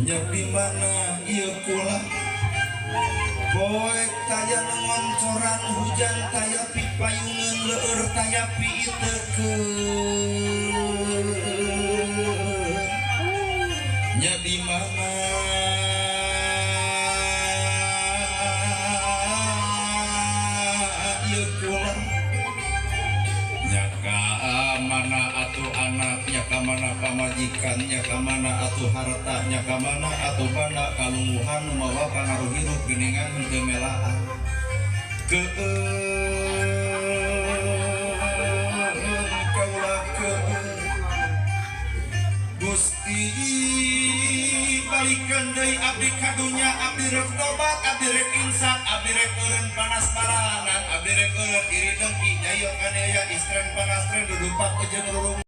Nya di mana ieu kula? Poek taya ngoncoran, hujan taya pipayungeun, leur taya piitekeun. Nya di mana ieu kula? Nya ka mana atuh anak, nya ka mana pamajikan, nya ka mana atuh harta, nya ka mana atuh banda kalungguhan nu mawa pangaruh hirup geuningan henteu melaan. Keun kaula, keun Gusti, balikeun deui abdi ka dunya. Abdi rek tobat, abdi rek insaf, abdi rek eureun panas baranan, abdi rek eureun iri dengki, jail kaniaya, istren panastren, dudupak jeung rurung.